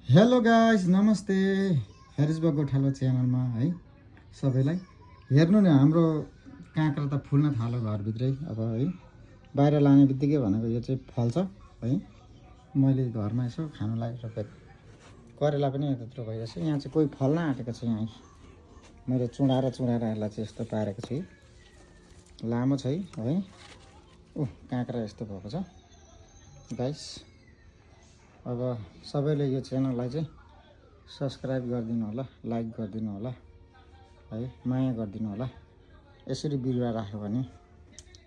Hello guys, नमस्ते। हेरिसबर्ग गोठालो च्यानलमा है सबैलाई हेर्नु न। हाम्रो काँक्रा त फुल्न थाल्यो घरभित्रै। अब है बाहिर लाने बित्तिकै भनेको यो चाहिँ फल्छ है। मैले घरमा यसो खानुलाई रोपेको करेला पनि यत्रो भइरहेछ। यहाँ चाहिँ कोही फल्न आँटेको छ। यहाँ मैले चुडाएर यसलाई चाहिँ यस्तो पारेको छु। लामो छ है। काँक्रा यस्तो भएको छ गाइस। अब सबैले यो च्यानललाई चाहिँ सब्सक्राइब गरिदिनु होला, लाइक गरिदिनु होला है, माया गरिदिनु होला। यसरी बिरुवा राख्यो भने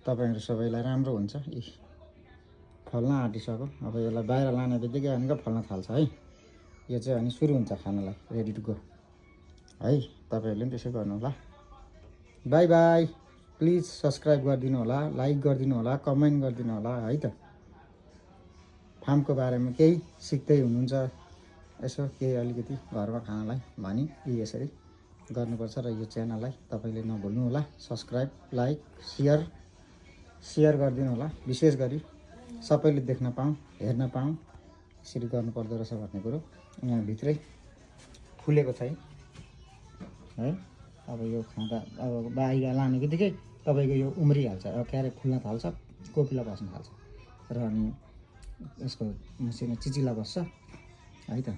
तपाईहरु सबैलाई राम्रो हुन्छ। फल्न आँटिसक्यो। अब यसलाई बाहिर लाने बित्तिकै भनेको फल्न थाल्छ है। यो चाहिँ अनि सुरु हुन्छ खानलाई, रेडी टु गो है। तपाईहरुले पनि त्यसै गर्नु होला। By by. प्लिज सब्सक्राइब गरिदिनु होला, लाइक गरिदिनु होला, कमेन्ट गरिदिनु होला है त। फार्मको बारेमा केही सिक्दै हुनुहुन्छ यसो केही अलिकति घरमा खानलाई भनी यसरी गर्नुपर्छ। र यो च्यानललाई तपाईले नभुल्नु होला, सब्सक्राइब, लाइक, सेयर गरिदिनु होला। विशेष गरी सबैले देख्न पाऊँ, हेर्न पाऊँ, यसरी गर्नु पर्दो रहेछ भन्ने कुरो यहाँ भित्रै फुलेको छ है। अब यो खाँदा अब बाहिर लाने बित्तिकै तपाईको यो उम्रिहाल्छ, अब क्यारे फुल्न थाल्छ, कोपिला बस्न थाल्छ र अनि यसको मसिनो चिचिला बस्छ है त।